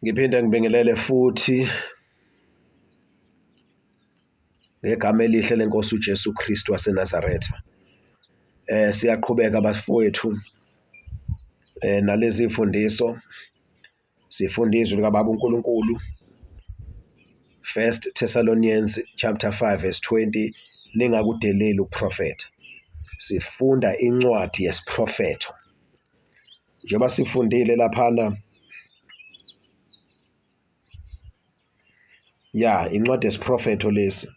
Ngiphinde ngibingelele futhi ngegama elihle lenkosi uJesu Kristu waseNazaretha. Siyaqhubeka bafowethu nalezi mfundiso sifunda izwi likaBaba uNkulunkulu. First Thessalonians chapter 5 verse 20, ningakudeleli ukuprofetha. Sifunda incwadi yesiprofetho. Njengoba sifundile laphana ya incwadi yesiprofetho lesi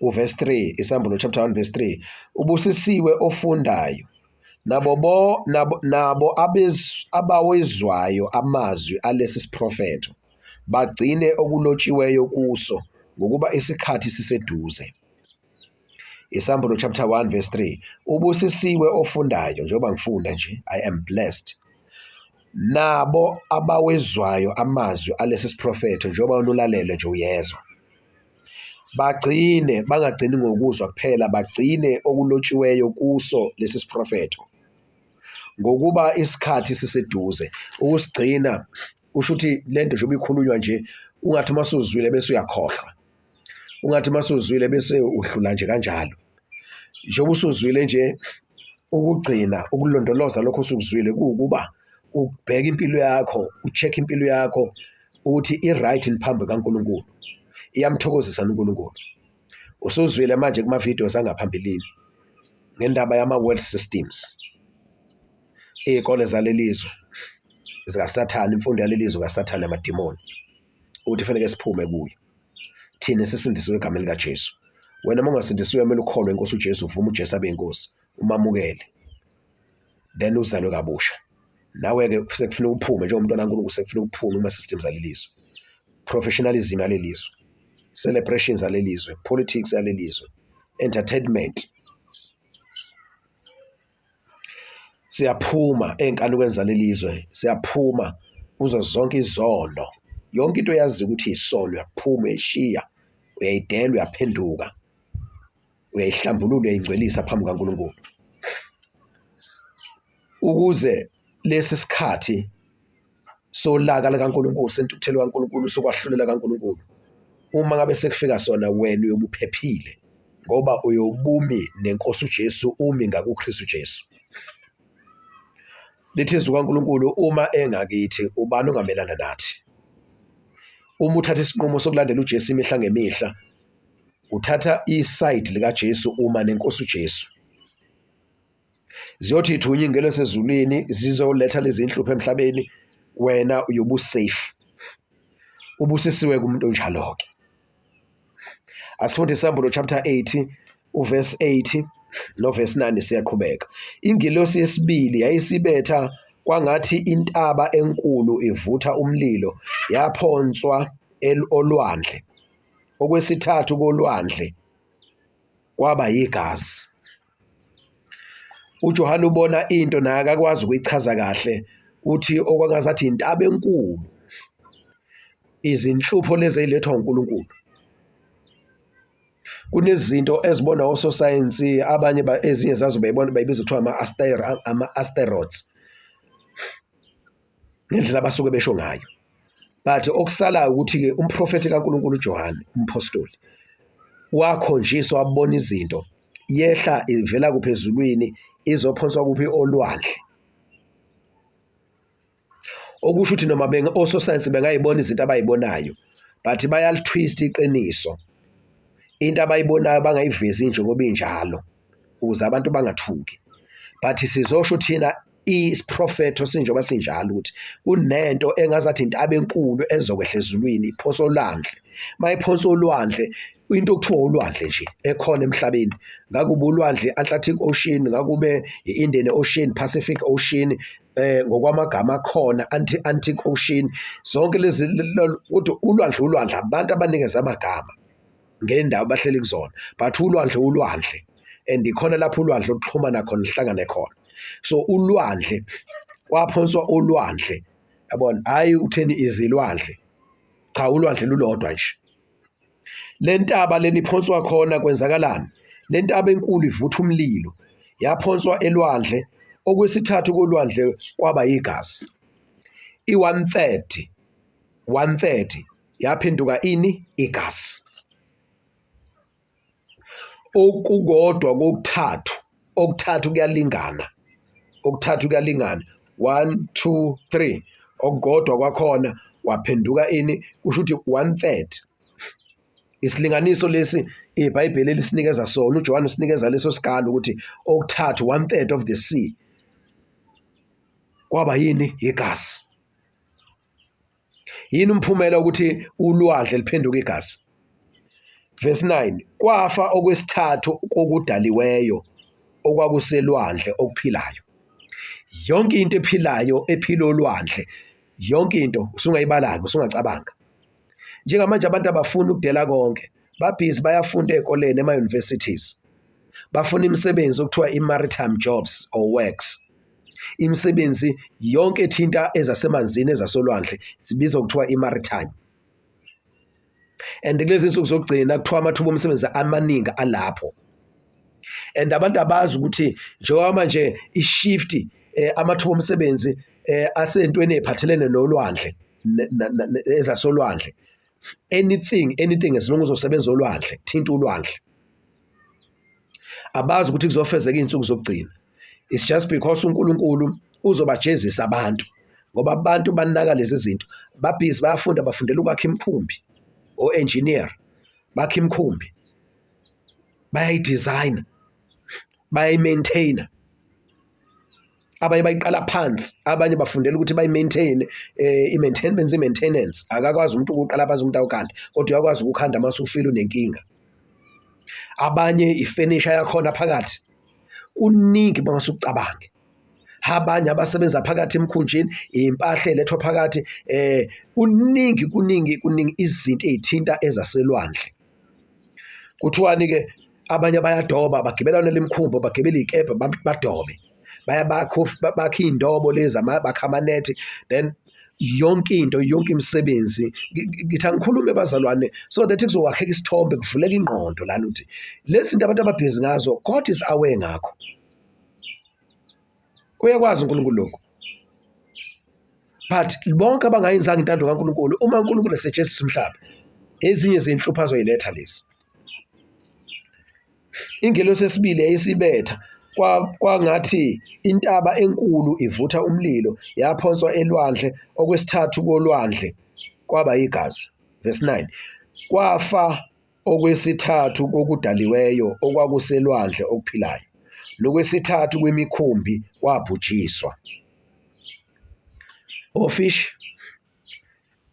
uverse 3 isambulo chapter 1 verse 3 ubusisiwe ofundayo nabo bo nabo, nabo abawezwayo amazwi alesi siprofetho bagcine okulotshiweyo kuso ngokuba isikhathi siseduze. Isambulo chapter 1 verse 3. Ubusisiwe ofundayo njengoba ngifunda nje, I am blessed. Nabo abawezwayo amazwi alesi siprofetho njengoba unulalele nje uyezwa. Bagcine bangagcini ngokuzwa kuphela, bagcine okulotshiweyo kuso lesi siprofetho. Ngokuba isikhathi siseduze. Ukusigcina kusho ukuthi lento njengoba ikhulunywa nje ungathi uma usuzwile bese uyakhohlwa. Ungathi uma usuzwile bese udlula nje kanjalo. Njengoba usuzwile nje ukugcina ukulondoloza lokho osukuzwile kuwukuba ubheke impilo yakho, u-check impilo yakho ukuthi i-right yini phambi kukaNkulunkulu, iyamthokozisa yini uNkulunkulu. Usuzwile manje kuma-videos angaphambilini ngendaba yama-world systems, iy'kole zaleli zwe zikaSathane, imfundo yaleli zwe kaSathane amadimoni, ukuthi kufanele siphume kuyo. Thina esisindisiwe egameni likaJesu. Wena uma ungasindisiwe kumele ukholwe inkosi uJesu, uvume uJesu abe inkosi, umamukele. Then uzalwe kabusha. Nawe-ke sekufuneka uphume njengomntwana kaNkulunkulu, sekufuneka uphume kuma-systems alelizwe. Professionalism yalelizwe, celebrations yalelizwe, politics yalelizwe, entertainment. Siyaphuma ey'nkanukweni zaleli zwe, siyaphuma kuzo zonke izono. Yonke into oyaziyo ukuthi iyisono uyaphuma uyayishiya, uyayidela, uyaphenduka, uyayihlambulula, uyayingcwelisa phambi kukaNkulunkulu. Ukuze lesi sikhathi solaka likaNkulunkulu, sentukuthelo kaNkulunkulu, sokwahlulela kaNkulunkulu, uma ngabe sekufika sona wena uyobe uphephile ngoba uyobumi nenkosi uJesu umi ngakuKristu Jesu. Lithi izwi kaNkulunkulu uma engakithi ubani ongamelana nathi? Uma uthatha isinqumo sokulandela uJesu imihla ngemihla, uthatha isayidi likaJesu uma nenkosi uJesu. Ziyothi ithunya ingelosi ezulwini zizoletha lezi nhlupho emhlabeni, wena uyobe usafe. Ubusisiwe kumuntu onjalo-ke. Asifunde iSambulo chapter 8 uverse 8 noverse 9 siyaqhubeka. Ingelosi yesibili yayisibetha kwangathi intaba enkulu ivutha umlilo yaphonswa olwandle. Okwesithathu kolwandle kwaba yigazi. UJohane ubona into naye akakwazi ukuyichaza kahle, uthi okwangazathi intaba enkulu, izinhlupho lezi ey'lethwa uNkulunkulu. Kunezinto ezibonwa ososayensi abanye ezinye zazo bayibona bayibiza kuthiwa ama-asteroids ngendlela abasuke besho ngayo. But okusalayo ukuthi-ke umprofethi kaNkulunkulu uJohane umphostoli wakhonjiswa wabona izinto yehla ivela kuphi ezulwini izophonswa kuphi olwandle. Okusho ukuthi noma ososayensi bengayibona izinto abayibonayo but bayalitwist iqiniso. Into abayibonayo bangayivezi njengoba injalo ukuze abantu bangathuki. But sizosho thina isiprofetho sinjengoba sinjalo ukuthi kunento engazathi intaba enkulu ezokwehla ezulwini iphonsa olwandle. Mayiphonsa olwandle into okuthiwa ulwandle nje ekhona emhlabeni, ngakube ulwandle i-Atlantic Ocean, ngakube i-Indian Ocean, Pacific Ocean, ngokwamagama akhona Antarctic Ocean, zonke lezi kodwa ulwandle ulwandle abantu abanikeza amagama ngendawo abahleli kuzona but ulwandle ulwandle and ikhona lapho ulwandle oluxhumana khona luhlangane khona. So ulwandle kwaphonswa olwandle yabona, hhayi ukutheni izilwandle, cha ulwandle lulodwa nje. Le ntaba lena iphonswa khona kwenzakalani? Le ntaba enkulu ivutha umlilo yaphonswa elwandle, okwesithathu kolwandle kwaba yigazi. I-one third, one third yaphenduka ini? Igazi. Okukodwa kokuthathu, okuthathu kuyalingana, okuthathu kuyalingana. 1 2 3 okukodwa kwakhona waphenduka ini? Kusho ukuthi one third. Isilinganiso lesi iBhayibheli elisinikeza sona, uJohane usinikeza leso sikalo ukuthi okuthathu, one third of the sea kwaba yini? Igazi. Yini umphumela ukuthi ulwandle liphenduke igazi? Verse 9, kwafa okwesithathu kokudaliweyo okwakuselwandle okuphilayo. Yonke into ephilayo ephila olwandle, yonke into usungayibala-ke, usungacabanga. Njengamanje abantu abafuni ukudela konke, babhizi bayafunda ey'koleni ema-universities, bafuna imisebenzi okuthiwa i-maritime jobs or works. Imisebenzi yonke ethinta ezasemanzini, ezasolwandle zibizwa kuthiwa i-maritime. And kulezi nsuku zokugcina kuthiwa amathuba omsebenzi amaningi alapho. And abantu abazi ukuthi njengoba manje i-shift amathuba omsebenzi asentweni ey'phathelene nolwandle, ezasolwandle. Anything, anything as long as uzosebenza olwandle, thinta ulwandle. Abazi ukuthi kuzofezeka iy'nsuku zokugcina. It's just because uNkulunkulu uzobajezisa abantu ngoba abantu banaka lezi zinto, babhizi bayafunda, bafundela ukwakha imikhumbi, o-engineer bakha imikhumbi, bayayi-designer, bayayi-maintainer. Abanye bayiqala phansi, abanye bafundela ukuthi bayi-maintain, i-maintain, benze i-maintenance. Akakwazi umuntu ukuqala phansi umuntu awukhande, kodwa uyakwazi ukukhanda mase ufile unenkinga. Abanye ifenisha yakhona phakathi, kuningi mase ucabange. Abanye abasebenza phakathi emkhunjini, impahla elethwa phakathi, kuningi kuningi kuningi izinto ey'thinta ezaselwandle. Kuthiwani-ke abanye bayadoba, bagibela yona le mikhumbi, bagibela iy'kebhe badobe. Bakha iy'ndobo lezi, bakha amanethi, then yonke into, yonke imisebenzi. Ngithi angikhulume bazalwane so that kuzokwakheka isithombe, kuvuleke ingqondo lana ukuthi lezi zinto abantu ababhizi ngazo, God is aware ngakho. Uyakwazi uNkulunkulu lokhu. But bonke abangayenzanga intando kaNkulunkulu, uma uNkulunkulu esejezisa umhlaba, ezinye zezinhlupho azoyiletha lezi. Ingelosi yesibili yayisibetha, kwangathi intaba enkulu ivutha umlilo, yaphonswa elwandle, okwesithathu kolwandle kwaba igazi. Verse 9, kwafa okwesithathu kokudaliweyo okwakuselwandle okuphilayo, nokwesithathu kwemikhumbi kwabhujiswa. Ofish,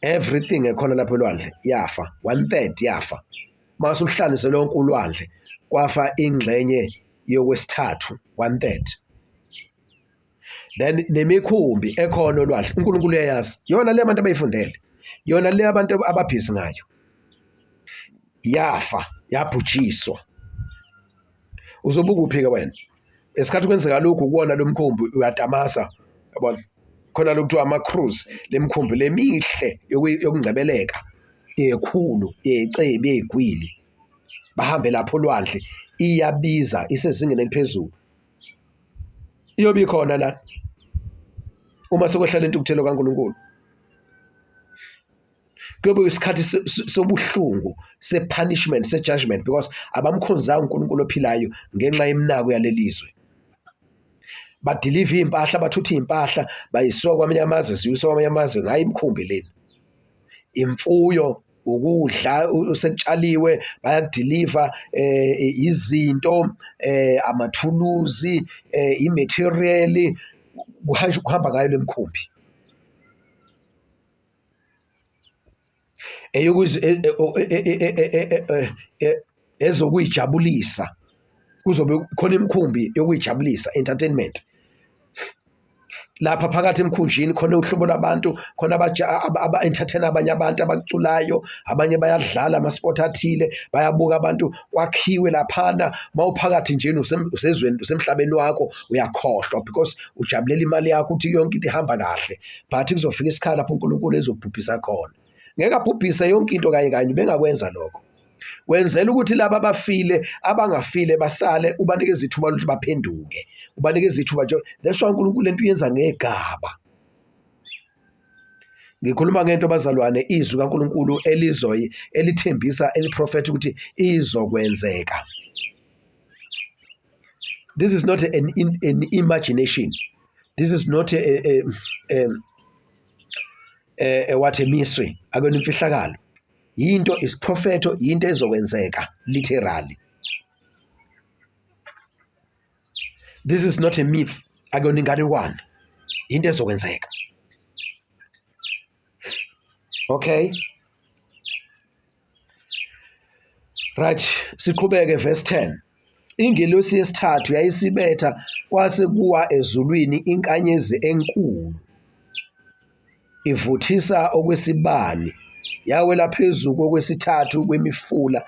everything ekhona lapho elwandle yafa, one third yafa. Mase uhlanganise lonke ulwandle, kwafa ingxenye yokwesithathu, one third. Then nemikhumbi ekhona olwandle, uNkulunkulu uyayazi. Yona le abantu abayifundele, yona le abantu ababhizi ngayo, yafa, yabhujiswa. Uzobe ukuphi-ke wena? Esikhathi kwenzeka lokhu kuwona lo mkhumbi uyatamasa, yabona? Khona lokhu kuthiwa ama-cruise, le mikhumbi lemihle yokungcebeleka, ekhulu, yecebi, eyigwili. Bahambe lapho olwandle, iyabiza, isezingeni eliphezulu. Iyobe ikhona la uma sekwehlela intukuthelo kaNkulunkulu. Kuyobe isikhathi sobuhlungu, se-punishment, se-judgment, because abamkhonzanga uNkulunkulu ophilayo ngenxa yeminako yalelizwe. Badiliva iy'mpahla, bathutha iy'mpahla, bayisiwa kwamanye amazwe, ziyiswa kwamanye amazwe ngayo imikhumbi lena. Imfuyo, ukudla osekutshaliwe, bayakudiliva, izinto, amathuluzi, i-material, kuhamba ngayo le mikhumbi. Ezokuyijabulisa, kuzobe khona imikhumbi yokuyijabulisa, entertainment. Lapha phakathi emkhunjini khona uhlobo lwabantu, khona aba-entertain-a abanye abantu abaculayo, abanye bayadlala ama-sport athile, bayabuka abantu, kwakhiwe laphana. Mawuphakathi nje usezweni, usemhlabeni wakho, uyakhohlwa because ujabulela imali yakho ukuthi yonke into ihamba kahle. But kuzofika isikhathi lapho uNkulunkulu ezobhubhisa khona. Ngeke abhubhise yonke into kanye kanye, bengakwenza lokho. Wenzela ukuthi laba abafile, abangafile basale, ubanikeza ithuba lokuthi baphenduke. Ubanikeza ithuba nje. That's why uNkulunkulu lento uyenza ngegaba. Ngikhuluma ngento bazalwane izwi kaNkulunkulu elizoyi elithembisa eliprofetha ukuthi izokwenzeka. This is not an imagination. This is not a what a mystery. Akuyona imfihlakalo. Yinto isiprofetho, yinto ezokwenzeka literally. This is not a myth. Akuyona inganekwane. Into ezokwenzeka. Okay. Right, siqhubeke verse 10. Ingelosi yesithathu yayisibetha kwase kuwa ezulwini inkanyezi enkulu ivuthisa okwesibani yawela phezu kokwesithathu kwemifula.